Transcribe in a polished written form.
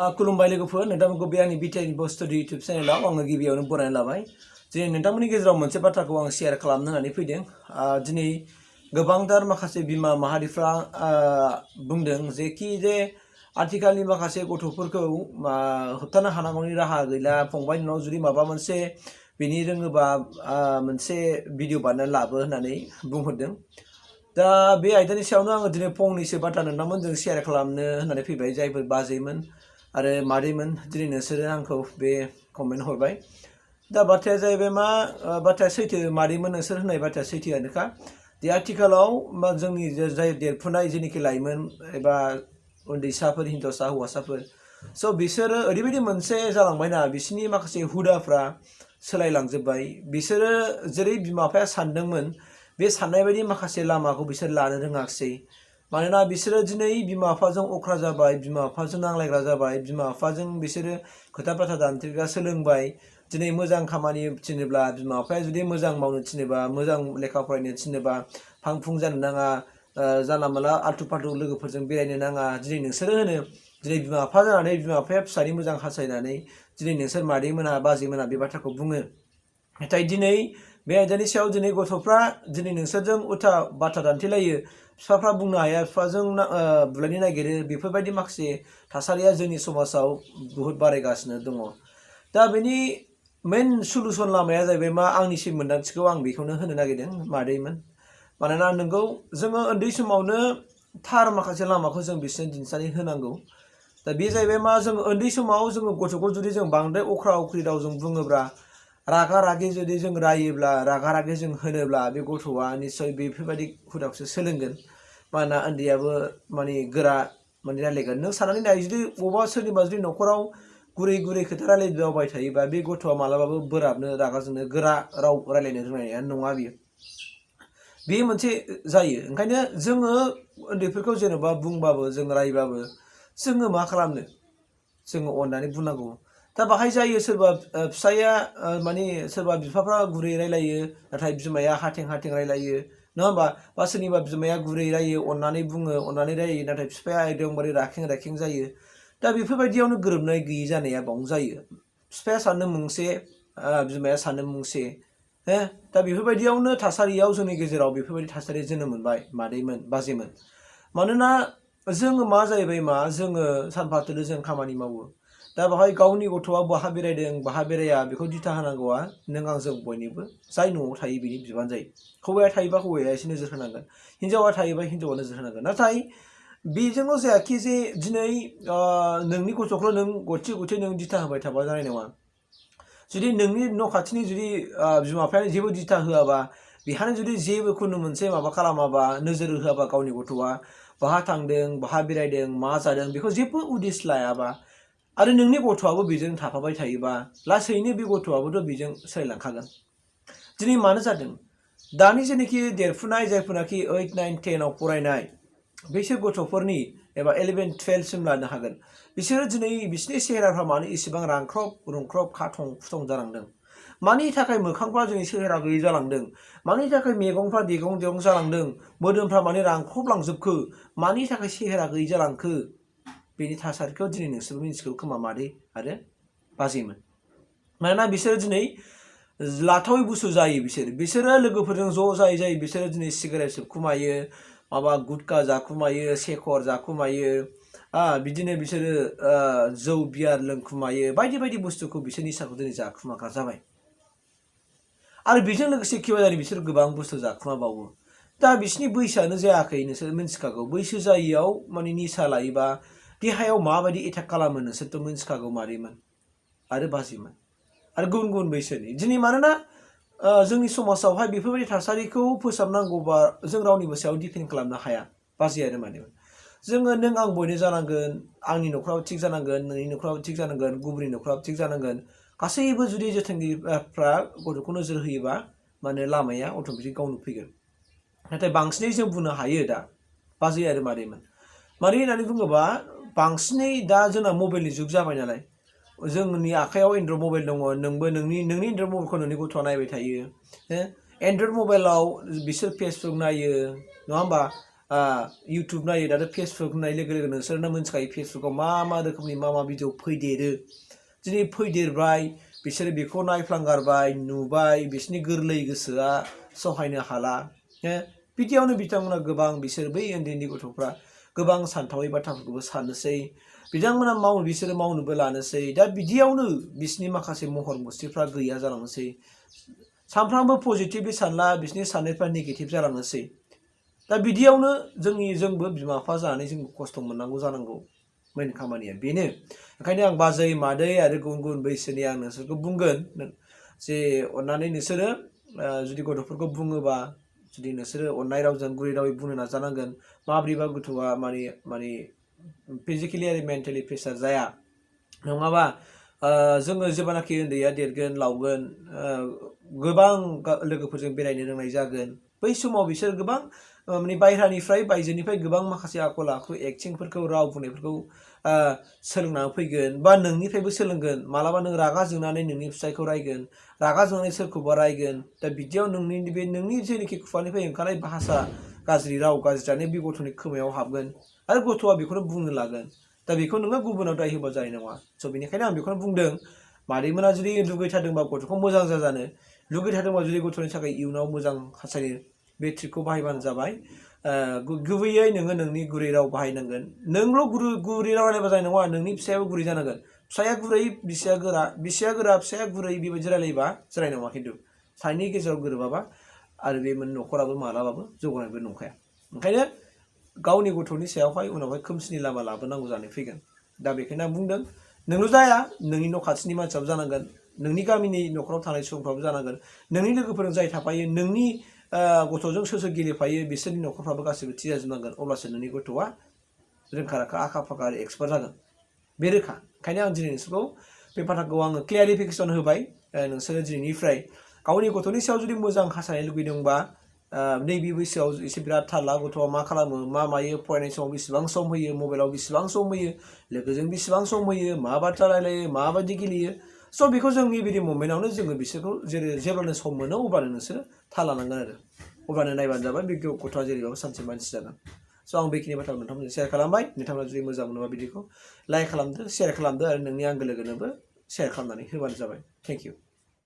खुलुमबाय लोगोफोर नोंथांमोनखौ बे आंनि Btrinfostudio YouTube चेनेलाव आङो गिबियावनो बरायना लाबाय दिनै नोंथांमोननि गेजेराव मोनसे बाथ्राखौ आं शेयार खालामनो होननानै फैदों दिनै गोबांथार माखासे बिमा माहारिफ्रा बुंदों जे आथिखालनि माखासे गथ'फोरखौ होबथानो हानांगौनि राहा गैला फंबाय नोंनाव जुदि माबा मोनसे बिनि रोङोबा मोनसे भिडिअ बानायनानै लाबो होननानै बुंहरदों दा बे आयदानि सायावनो आङो दिनै फंनैसो बाथ्रा नोंथांमोनजों शेयार खालामनो होननानै फैबाय जायफोर बाजैमोन आरो मादैमोन दिनै नोंसोरो आंखौ बे कमेन्ट हरबाय दा बाथ्राया जाहैबाय मा बाथ्राया सैथो मादैमोन नोंसोर होननाय बाथ्राया सैथोआनोखा दे आथिखालाव जोंनि जाय देरफुनाय जेनेखि लाइमोन एबा उन्दैसाफोर हिन्जावसा हौवासाफोर स' बिसोरो ओरैबायदि मोनसे जालांबायना बिसोरनि माखासे हुदाफ्रा सोलायलांजोब्बाय बिसोरो जेरै बिमा बिफाया सानदोंमोन बे साननाय बायदि माखासे लामाखौ बिसोर लानो रोङाखिसै मानोना बिसोरो दिनै बिमा बिफाजों अख्रा जाबाय बिमा बिफाजों नांलायग्रा जाबाय बिमा बिफाजों बिसोरो खोथा बाथ्रा दान्थेग्रा सोलोंबाय दिनै मोजां खामानि थिनोब्ला बिमा बिफाया जुदि मोजां मावनो थिनोबा मोजां लेखा फरायनो थिनोबा फां फुं जानो नाङा जानला मोनला आल्थु फाल्थु लोगोफोरजों बेरायनो नाङा दिनै नोंसोरो होनो दिनै बिमा बिफा जानानै बिमा बिफाया फिसानि मोजां हास्थायनानै दिनै नोंसोर मादैमोना बाजैमोना बे बाथ्राखौ बुङो नाथाय दिनै बे आयदानि सायाव दिनै गथ'फ्रा दिनै नोंसोरजों उल्था बाथ्रा दान्थेलायो बिफाफ्रा बुंनो हाया बिफाजों बुलायनो नागिरो बेफोरबायदि माखासे थासारिया जोंनि समाजाव बुहुत बारायगासिनो दङ दा बेनि मेन सलुसन लामाया जाहैबाय मा आंनिसिम मोन्दांथिखौ आं बेखौनो होनो नागिरदों मादैमोन मानोना नोंगौ जोङो उन्दै समावनो थार माखासे लामाखौ जों बिसोरनो दिन्थिनानै होनांगौ दा बे जाहैबाय मा जों उन्दै समाव जोङो गथ'खौ जुदि जों बांद्राय अख्रा अख्रि रावजों बुङोब्ला रागा रागि जुदि जों रायोब्ला रागा रागि जों होनोब्ला बे गथ'आ निस्सय बेफोरबायदि हुदाखौसो सोलोंगोन मानोना उन्दैयाबो माने गोरा माने रायलायगोन नों साननानै नाय जुदि बबेबा सोरनिबा जुदि न'खराव गुरै गुरै खोथा रायलायदावबाय थायोबा बे गथ'आ मालाबाबो बोराबनो रागा जोंनो गोरा राव रायलायनो रोंनाया नङा बियो बे मोनसे जायो ओंखायनो जोङो उन्दैफोरखौ जेनेबा बुंबाबो जों रायबाबो जोङो मा खालामनो जोङो अननानै बुंनांगौ दा बाहाय जायो सोरबा फिसाया माने सोरबा बिफाफ्रा गुरै रायलायो नाथाय बिमाया हाथें हाथें रायलायो नङा होमबा बा सोरनिबा बिमाया गुरै रायो अननानै बुङो अननानै रायो नाथाय बिफाया एकदमबारे राखें राखें जायो दा बेफोरबायदियावनो गोरोबनाय गैयि जानाया बावनो जायो बिफाया सानो मोनसे बिमाया सानो मोनसे दा बेफोरबायदियावनो थासारियाव जोंनि गेजेराव बेफोरबायदि थासारि जोनोम मोनबाय मादैमोन बाजैमोन मानोना जोङो मा जाहैबाय मा जोङो सानफाथोलो जों खामानि मावो दा बाहाय गावनि गथ'आ बहा बेरायदों बहा बेराया बेखौ दिथा होनांगौआ नों आंजों बयनिबो जाय न'आव थायो बिनि बिबान जायो हौवाया थायोबा हौवाया एसे नोजोर होनांगोन हिन्जावा थायोबा हिन्जावा नोजोर होनांगोन नाथाय बेजोंल' जायाखि जे दिनै नोंनि गथ'खौ नों गथि गथि नों दिथा होबाय थाबा जानाय नङा जुदि नोंनि न' खाथिनि जुदि बिमा बिफायानो जेबो दिथा होआबा बेहानो जुदि जेबो खुनु मोनसे माबा खालामाबा नोजोर होआबा गावनि गथ'आ बहा थांदों बहा बेरायदों मा जादों बेखौ जेबो उदिस लायाबा आरो नोंनि गथ'आबो बेजों थाफाबाय थायोबा लासैनो बे गथ'आबोथ' बेजों सोलायलांखागोन दिनै मानो जादों दानि जेनाखि देरफुनाय जायफोरनाखि 8, 9, 10 आव फरायनाय बैसोर गथ'फोरनि एबा 11, 12 सिम लानो हागोन बिसोरो दिनै बिसोरनि सेहेराफ्रा मानो इसेबां रांख्रब रुंख्रब खाथं खुथं जालांदों मानि थाखाय मोखांफ्रा जोंनि सेहेरा गैयै जालांदों मानि थाखाय मेगनफ्रा देगं देगं जालांदों मोदोमफ्रा माने रांख्रबलांजोबखो मानि थाखाय सेहेरा गैयै जालांखो बेनि थासारिखौ दिनै नोंसोरबो मिथिगौ खोमा मादै आरो बाजैमोन मानोना बिसोरो दिनै लाथावै बुस्थु जायो बिसोरो लोगोफोरजों ज' जायै बिसोरो दिनै सिगारेट सोबखुमायो माबा गुटखा जाखुमायो सेखर जाखुमायो बिदिनो बिसोरो जौ बियार लोंखुमायो बायदि बायदि बुस्थुखौ बिसोर निसाखौ दिनै जाखुमाग्रा जाबाय आरो बेजों लोगोसे खिबाजानि बिसोर गोबां बुस्थु जाखुमाबावो दा बिसोरनि बैसोआनो जायाखै नोंसोर मिथिखागौ बैसो जायैयाव माने निसा लायोबा देहायाव माबायदि एटाक खालामो नोंसोरथ' मिथिखागौ मादैमोन आरो बाजैमोन आरो गुबुन गुबुन बैसोनि दिनै मानोना जोंनि समाजावहाय बेफोरबायदि थासारिखौ फोसाबनांगौबा जों रावनिबो सायाव डिपेन्ड खालामनो हाया बाजै आरो मादैमोन जोङो नों आं बयनो जानांगोन आंनि न'खराव थिग जानांगोन नोंनि न'खराव थिग जानांगोन गुबुननि न'खराव थिग जानांगोन गासैबो जुदि जोथोनगिरिफ्रा गथ'खौ नोजोर होयोबा माने लामाया अट'मेटिक गावनो फैगोन नाथाय बांसिनै जों बुंनो हायो दा बाजै आरो मादैमोन मारै होननानै बुङोबा बांसिनै दा जोंना मबाइलनि जुग जाबाय नालाय जोंनि आखायाव एन्ड्रइड मबाइल दङ नोंबो नोंनि एन्ड्रइड मबाइलखौ नोंनि गथ'आ नायबाय थायो एन्ड्रइड मबाइलाव बिसोर फेसबुक नायो नङा होमबा इउटुब नायो दाथ' फेसबुक नाय लोगो लोगो नोंसोरनो मोनथिखायो फेसबुकाव मा रोखोमनि मा भिडिअ फैदेरो दिनै फैदेरबाय बिसोरो बेखौ नायफ्लांगारबाय नुबाय बिसोरनि गोरलै गोसोआ सहायनो हाला बिदियावनो बिथांमोना गोबां बिसोर बै उन्दै गथ'फ्रा गोबां सानथावै बाथ्राफोरखौबो साननोसै बिथांमोना बिसोरो मावनोबो लानोसै दा बिदियावनो बिसोरनि माखासे महर मुस्रिफ्रा गैया जालांनोसै सानफ्रामबो पजिटिभलि सानला बिसोरनि साननायफ्रा नेगेटिभ जालांनोसै दा बिदियावनो जोंबो बिमा बिफा जानानै जों खस्थ' मोननांगौ जानांगौ मेन खामानिया बेनो ओंखायनो आं बाजै मादै आरो गुबुन बैसोनि आं नोंसोरखौ बुंगोन जे अन्नानै नोंसोरो जुदि गथ'फोरखौ बुङोबा जुदि नोंसोरो अननाय रावजों गुरै रावै बुंनो नाजानांगोन माब्रैबा गथ'आ माने फिजिकेलि आरो मेन्टेलि प्रेसार जाया नङाबा जोङो जेब्लानाखि उन्दैया देरगोन लावगोन गोबां लोगोफोरजों बेरायनो रोंनाय जागोन बै समाव बिसोर गोबां माने बायजोनिफ्राय गोबां माखासे आखल आखु एक्टिंफोरखौ राव बुंनायफोरखौ सोलोंनानै फैगोन बा नोंनिफ्रायबो सोलोंगोन मालाबा नों रागा जोंनानै नोंनि फिसायखौ रायगोन रागा जोंनानै सोरखौबा रायगोन दा बिदियाव नोंनि जेनोखि खुगानिफ्राय ओंखारनाय भाषा गाज्रि राव गाज्रियानो बे गथ'नि खोमायाव हाबगोन आरो गथ'आ बेखौनो बुंनो लागोन दा बेखौ नोङो गुबुनाव दाय होबा जानाय नङा स' बेनिखायनो आं बेखौनो बुंदों मादैमोना जुदि लुगैथारदोंबा गथ'खौ मोजां जाजानो लुगैथारदोंबा जुदि गथ'नि थाखाय इयुनाव मोजां हास्थायनो बे ट्रिकखौ बाहायबानो जाबाय गुबैयै नोङो नोंनि गुरै राव बाहायनांगोन नोंल' गुरै राव रायलायबा जानाय नङा नोंनि फिसायाबो गुरै जानांगोन फिसाया गुरै बिसिया गोरा फिसाया गुरै बेबायदि रायलायोबा जानाय नङा खिन्थु सानैनि गेजेराव गोरोबाबा आरो बे न'खराबो मालाबाबो जौगानायबो नंखाया ओंखायनो गावनि गथ'नि सायावहाय उनावहाय खोमसिनि लामा लाबोनांगौ जानानै फैगोन दा बेखायनो आं बुंदों नोंल' जाया नोंनि न' खाथिनि मानसियाबो जानांगोन नोंनि गामिनि न'खराव थानाय सुबुंफ्राबो जानांगोन नोंनि लोगोफोरजों जाय थाफायो नोंनि गथ'जों सोर गेलेफायो बिसोरनि न'खरफ्राबो गासैबो थि जाजोबनांगोन अब्लासो नोंनि गथ'आ रोंखा राखा आखा फाखा आरो एक्सपार्ट जागोन बे रोखा ओंखायनो आं दिनै नोंसोरखौ बे बाथ्राखौ आङो क्लियारिफिकेसन होबाय नोंसोरो दिनैनिफ्राय गावनि गथ'नि सायाव जुदि मोजां हास्थायनो लुगैदोंबा नैबे बैसोआव एसे बिराद थारला गथ'आ मा खालामो मा मायो फरायनाय समाव बेसेबां सम होयो मबाइलाव बेसेबां सम होयो लोगोजों बेसेबां सम होयो मा बाथ्रा रायलायो माबायदि गेलेयो स' बेखौ जोंनि बिदि ममेन्टआवनो जोङो बिसोरखौ जेब्लानो सम मोनो अब्लानो नोंसोरो थाल लानांगोन आरो अब्लानो नायबानो जाबाय बे गथ'आ जेरैबाबो सानसे मानसि जागोन स' आं बेखिनि बाथ्राखौ नोंथांमोनजों शेयार खालामबाय नोंथांमोना जुदि मोजां मोनोबा भिडिअखौ लाइक खालामदो शेयार खालामदो आरो नोंनि आंगो लोगोनोबो शेयार खालामनानै होबानो जाबाय थेंक इउ